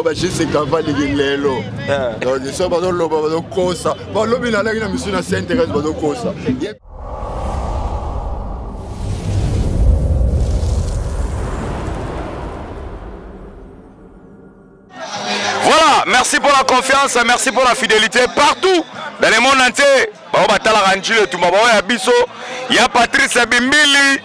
Bajese Kavaliki lelo. Donc so bazoloba bazokosa. Balobi nalaki na misu na Sainte Thérèse bazokosa. Voilà, merci pour la confiance, merci pour la fidélité partout dans le monde entier. Bao batalaka Njile Tumba, bao ya biso, ya Patrice Bimbili,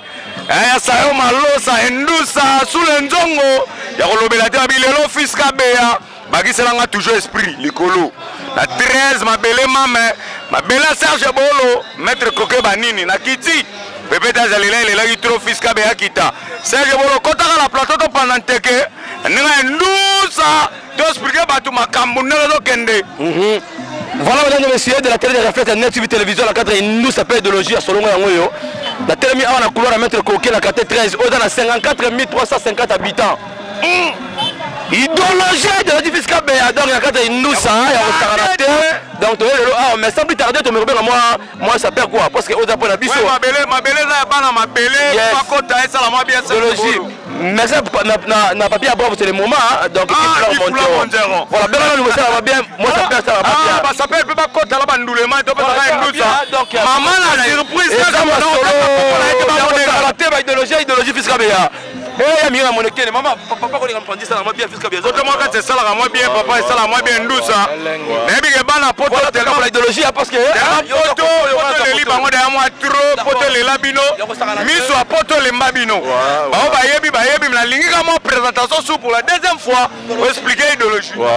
eh, ya Sayo Malosa, Endusa, Sule Nzongo, ya kolobela te babilelo fils Kabeya, bakisela nga toujours esprit likolo. Na 13 mabele mame, mabele Serge Bolo, maître Koke banini na kiti. Pepe tazalela elelaki trop fils Kabeya kita. Serge Bolo kotaka na plateau to panza nteke. Ndenge ya ndusa to expliquer bato makambo ndenge ezokende. Voilà, mesdames et messieurs, de la télé de Reflet Net TV Télévision, la 4 nous s'appelle idéologie à Solongo Yangoyo. La télé à la couloir à Maître Coquet, la 4 13, au dans 54 350 habitants. Idéologie de la difficile Kabeya, donc la 4 nous ça, il y a Donc, ah, mais sans plus tarder, tu me remets moi, moi ça perd quoi? Parce que au Japon, la biso. Ouais, mabele, mabele, là, bana mabele, bakota, ça la moi bien ça. Idéologie. Mais ça, na papier à boire, c'est le moment, hein. Donc, Ah, il il pleure pleure mon Mondial. Voilà, bien là, nous, ça va bien. Moi, ça perd, ça va Ah, bien. bah, ça perd, peut pas côté là, bah, nous, le man, toi, Voilà, ça va, ça va nous, bien, ça. donc, Maman, la surprise, Et ça, ça, ça, ma ça, solo. ça, ça, ça, ça, La tête, idéologie, idéologie, fils Kabeya. Eh, mi mon ekene, maman, papa, on est en train de dire ça, moi, bien, fils Kabeya. Côté moi, quand c'est ça, là, moi, bien, papa, ça, là, moi, bien, nous, ça. Mais bien, que bana, poto, Voilà, tellement la idéologie, hein, parce que, Tellement hein, poto, poto leli bango derrière moi trop, poto lela bino, miso ya poto lemba bino. Bango bayebi, bayebi, mais nalingi kaka mwa présentation sous pour la deuxième fois, pour expliquer idéologie. Ouais.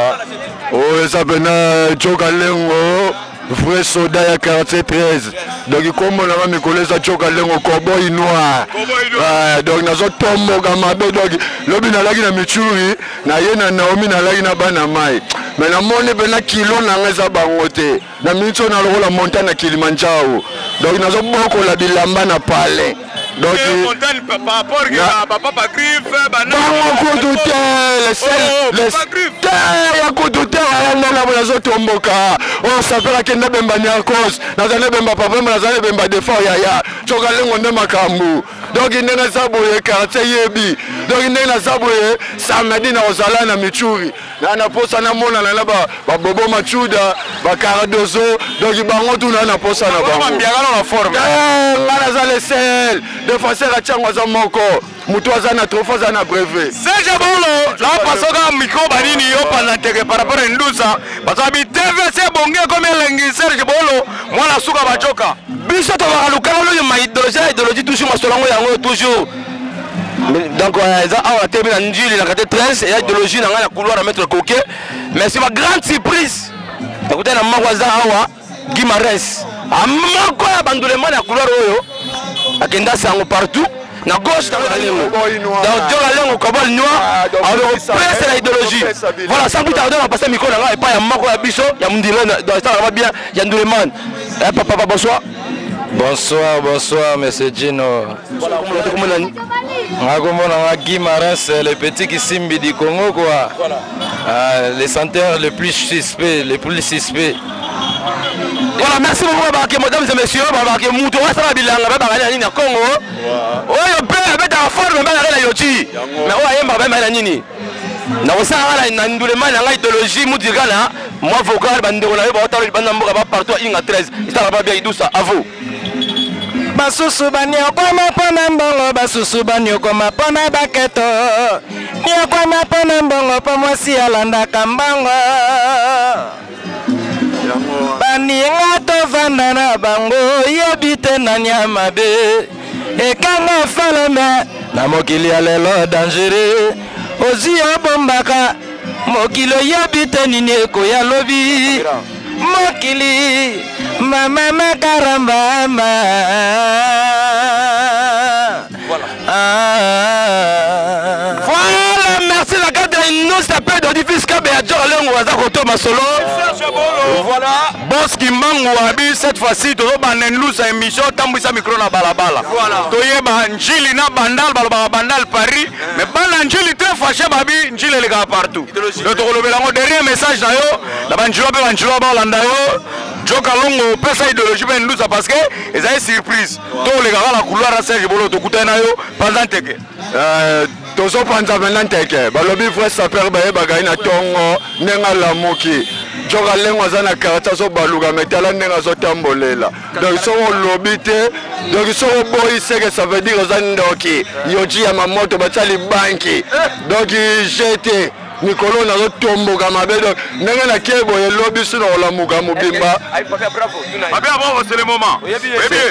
Oh, eza pena Joka Lengo, vrai soldat ya quartier 13. Donc kombo na nga mikolo eza Joka Lengo, cowboy noir. Cowboy noir. Ouais, donc nazotomboka mabe, donc lobi nalaki na Michuri, na ye na Naomi nalaki na bana mai. Mais namoni pena kilo na nga eza bango te. Na miniti oyo nalokola montagne na Kilimanjaro. Donc nazobokola bilamba na palais. Donc, Eh, montagne par rapport que Na- ba, ba papa griffe, ba na- bango kutu te, le sel, Oh, le papa griffe. te, ya kutu te, ya ndenge boye nazotomboka. Oh, sapeur akende bemba Niarcos, nazali bemba papa, nazali bemba Defort yaya. Tsoka lengo nde makambo. Donc ndenge naza boye quartier yebi. Donc ndenge naza boye samedi na kozala na Michuri. Na na posa na monana na ba Bobo Machuda, ba Cardozo, donc bango tout na na posa na Bango bango. bambiaka na forme. Eh, nga naza le seul défenseur ya Tshangu aza moko. Moto aza na trophée, aza na brevet. Serge Bolo, na pasoka micro banini yo panza nteke par rapport à Ndusa. Baza bi TVC bonge comme elengi Serge Bolo, mwana suka bajoka. Biso tobaka lukanga loyo ma idéologie, na idéologie toujours masolongo yango toujours. Mais, donc, eza awa na telemi na Njili na quartier 13, eya idéologie na ngai na couloir na Maître Coquet. Mais c'est ma grande surprise. Nakutani na moko aza awa, Guy Mares. Amoko ya bandulemane ya couloir oyo, akenda sango partout. Na gauche, na Lengo. Cowboy noir. Donc, Dioka Lengo, cowboy noir. Ah, donc, Alors, ça, presse la idéologie. presse la idéologie. Voilà, sans plus tarder, on va passer micro là, et pas ya moko ya biso, ya Mundile, dans ça va bien, ya Nduleman. Eh, papa, papa, bonsoir. Bonsoir, bonsoir, monsieur Gino. Voilà, comment on comment on Nga kombo na nga Guy Marins, le petit Kisimbi du Congo, quoi. Voilà. Ah, le centre le plus suspect, le plus suspect. Voilà, merci beaucoup, Babake, mesdames et messieurs. Babake, Moutou, ça va bilanga, Babake, nini na Congo. Oyo pe abeta forme, Babake na yoti. Mais oyo ayemba, Babake na nini. Na kosala nga na Ndulemane na nga idéologie, Moutika na, moi vocal, bandeko na yo, ba otalo libanda mboka, ba partout à Inga 13. Ça va bien, Idoussa, à vous. Basusu banyokwama mpo na mbongo, basusu banyokwama mpo na baketo. Nyokwama mpo na mbongo, mpo mwasi alandaka mbongo. Baninga tovanda na bango, yebi te na nyama be. Ekanga faleme na mokili ya lelo dangereux. Ozwi obombaka mokili oyebi te nini ekoya lobi. Mokili mama makaramba ma. Voilà. Ah. Voilà, merci la carte de nous s'appelle Dodi Fiska Beadjor Lengo Waza Koto Masolo. Voilà. Boss Kimbangu abi cette fois-ci tozo banda Ndusa émission tambwisa micro na balabala. Voilà. Toyeba Njili na Bandal balobaka Bandal Paris, mais bana Njili très fâché babi Njili elekaka partout. Donc tokolobela ngo dernier message na yo, na ba Njili pe ba Njili ba olanda yo. Joka Longo pesa idéologie pe Ndusa parce que ezali surprise. Tolekaka na couloir ya Serge Bolo tokutana na yo pendant teke. Tozopanza mpenza nteke. Balobi vrai sapeur bayebaka ye na ntongo ndenge alamuki. Joka Lengo aza na quartier azobaluka, me tala ndenge azotambolela. Donc soki olobi te, donc soki oboyi seke, ça veut dire oza ndoki. Yoji ya mamoto batia libanki. Donc jete mikolo nazotomboka mabe. Donc ndenge nakie boye, elobi so na kolamuka mobimba. Babia bravo, c'est le moment.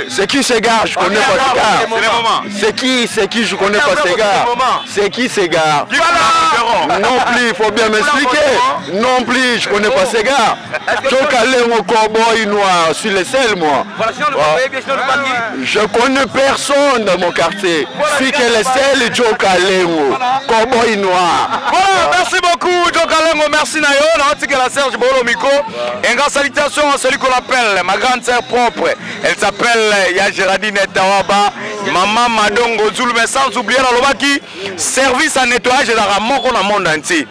C'est qui ce gars? Je connais pas ce gars. C'est le moment. C'est qui? C'est qui? Je connais pas ce gars. C'est qui ce gars? Non plus, il faut bien m'expliquer. Non plus, je connais pas ce gars. Chokalengo cowboy noir, sur les selles, moi. Je connais personne dans mon quartier. Si que les selles, Chokalengo, cowboy noir. Voilà, merci beaucoup, Jokalengo, merci Nayo. Na Serge Bolo Miko. Un grand salutation à celui qu'on appelle ma grande sœur propre. Elle s'appelle Ya Gérardine Tawaba, Maman Madongo Zulu, mais sans oublier la Lobaki, service à nettoyage dans la moko dans le monde entier.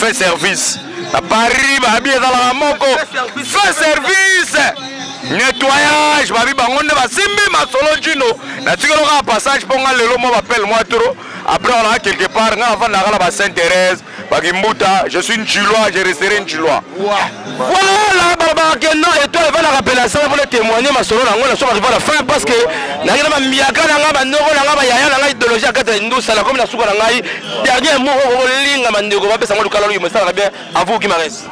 Fait service. À Paris, babi ezalaka moko. Fait service. Nettoyage, babi bango nde basimbi masolo Gino. Natikelo kaka passage mpo nga lelo mo bapele moi trop. Après on a quelque part nga navandaka na ba Sainte Thérèse, bakimbuta, je suis Njilois, je resterai Njilois. Voilà, balobaka ke non, étoile evandaka pela sala mpona témoigner masolo nango na soki arrive à la fin, parce que nayaki na bamiaka na ngai, banoko na ngai, bayaya na ngai, idéologie ya kati ya ndusa. Nakomi na suka na ngai. Dernier mot okolinga bandeko bapesa ngo lukala oyo esalaka bien, à vous, Guimares.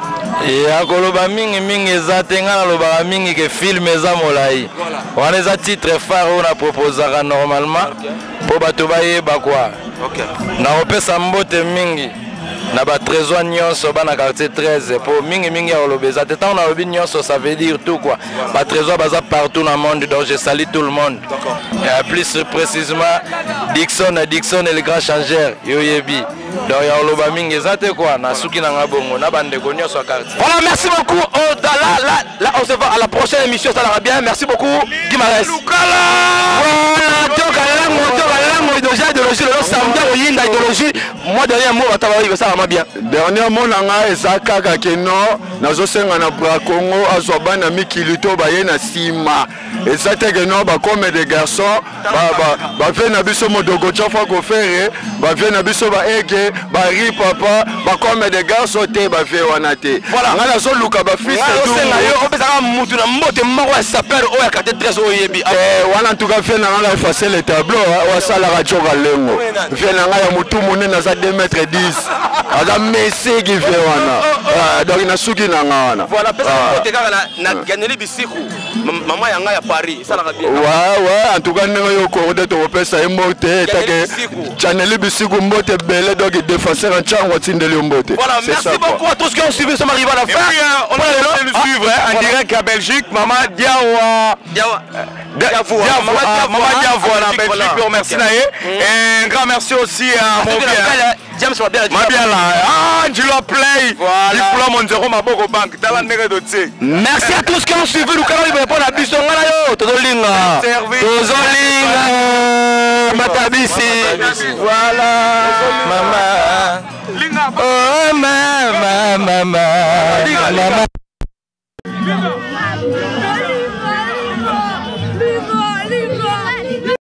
Ya koloba mingimingi eza te. Ngai nalobaka mingi ke film eza molai. Wana eza titre phare oyo naproposaka normalement mpo bato bayeba kwa. Nakopesa mbote mingi na batrésor nyonso, bana quartier 13, mpo mingimingi ya koloba eza te. Ntango nalobi nyonso, ça veut dire tout quoi. Batrésor baza partout na monde, donc je salue tout le monde. Et plus précisément Dixon, Dixon et le grand changeur, yo yebi. Donc ya koloba mingi eza te quoi. Nasuki na nga bongo na bandeko nyonso ya quartier. Voilà, merci beaucoup. Oh, là, là, là, on se voit à la prochaine émission, ça ira bien. Merci beaucoup, Guimares. Voilà, Tokalango, Tokalango, idéologie, idéologie, le samedi, oyinda idéologie. Moi, dernier mot, ça va, ça va bien. Dernier mot na ngai eza kaka ke no nazosenga na Bra Congo azwa bana mikili to baye na nsima. Eza te ke no bakome de garçon bavie na biso modogo tyafa kofere, bavie na biso baege bari papa bakome de garçon te, bavie wana te. Ngai nazoluka bafils. Osenga yo opesaka mutu na mbote moko ya sapeur oyo ya quartier 13 oyo oyebi. Wana en tout cas vie na ngai na effacer le tableau oyo asalaka Joka Lengo. Vie na ngai ya motu monene aza 2 mètre 10, aza mesegi vie wana. Donc nasuki na nga wana. Voilà, pesa mbote kaka na Ganeli Bisiku, mama ya ngai ya Paris, esalaka bien. Ouais, en tout cas ndenge yo korde tokopesa ye mbote etake Chaneli Bisiku, mbote ebele. Donc défenseur Ntyango atindeli yo mbote. Voilà, merci beaucoup à tous qui ont suivi. Sommes arrivés à la fin. Et puis, on a nous suivre hein, en direct à Belgique, Maman Diawa. Diawa. Maman Diavoua en Belgique, on remercie Naé. Et un grand merci aussi à mon vieux. James Mabiala. Mabiala. Ah, Njilo Play. Voilà. Monzero Maboko Bank. Tala ndenge dotie. Merci à tous qui ont suivi Lukala Libre pour la biso ngana yo. Tozolinga. Tozolinga. Matabisi. Voilà. Mama. Oh mama, mama. Mama.